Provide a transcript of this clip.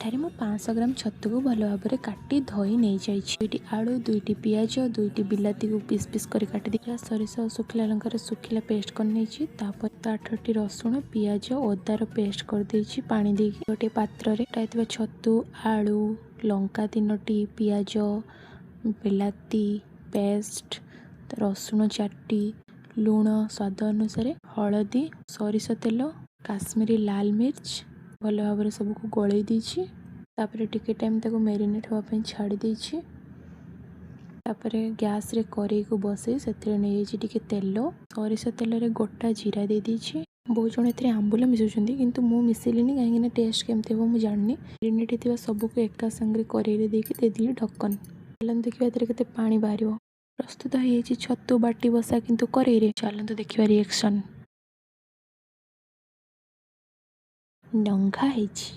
ଏଠାରେ ମୁଁ 500 ଗ୍ରାମ ଛତୁକୁ ଭଲ ଭାବରେ କାଟି ଧୋଇ ନେଇଯାଇଛି। 2ଟି ଆଳୁ, 2ଟି ପିଆଜ, 2ଟି ବିଲାତିକୁ ପିସ୍ ପିସ୍ କରି କାଟି ଦେଇଛି। ସୋରିଷ, ଶୁଖିଲା ଲଙ୍କାର ଶୁଖିଲା ପେଷ୍ଟ କରିନେଇଛି। ତାପରେ 8ଟି ରସୁଣ, ପିଆଜ, ଅଦାର ପେଷ୍ଟ କରିଦେଇଛି ପାଣି ଦେଇକି। ଗୋଟିଏ ପାତ୍ରରେ କଟା ଛତୁ, ଆଳୁ, ଲଙ୍କା 3ଟି, ପିଆଜ, ବିଲାତି ପେଷ୍ଟ, ରସୁଣ 4ଟି, ଲୁଣ ସ୍ୱାଦ ଅନୁସାରେ, ହଳଦୀ, ସୋରିଷ ତେଲ, କାଶ୍ମୀରୀ ଲାଲ ମିର୍ଚ୍ଚ ଭଲ ଭାବରେ ସବୁକୁ ଗୋଳେଇ ଦେଇଛି। ତାପରେ ଟିକେ ଟାଇମ୍ ତାକୁ ମ୍ୟାରିନେଟ୍ ହେବା ପାଇଁ ଛାଡ଼ି ଦେଇଛି। ତାପରେ ଗ୍ୟାସ୍ରେ କରେଇକୁ ବସେଇ ସେଥିରେ ନେଇଯାଇଛି ଟିକେ ତେଲ। ସୋରିଷ ତେଲରେ ଗୋଟା ଜିରା ଦେଇଦେଇଛି। ବହୁତ ଜଣ ଏଥିରେ ଆମ୍ବୁଲ ମିଶାଉଛନ୍ତି, କିନ୍ତୁ ମୁଁ ମିଶେଇଲିନି, କାହିଁକିନା ଟେଷ୍ଟ କେମିତି ହେବ ମୁଁ ଜାଣିନି। ମ୍ୟାରିନେଟ୍ ହେଇଥିବା ସବୁକୁ ଏକା ସାଙ୍ଗରେ କରେଇରେ ଦେଇକି ଦେଇଦେଲି ଢକ୍କନ। ଚାଲନ୍ତୁ ଦେଖିବା ଏଥିରେ କେତେ ପାଣି ବାହାରିବ। ପ୍ରସ୍ତୁତ ହେଇଯାଇଛି ଛତୁ ବାଟି ବସା, କିନ୍ତୁ କରେଇରେ। ଚାଲନ୍ତୁ ଦେଖିବା ରିଏକ୍ସନ୍। ନଙ୍ଘା ହେଇଛି।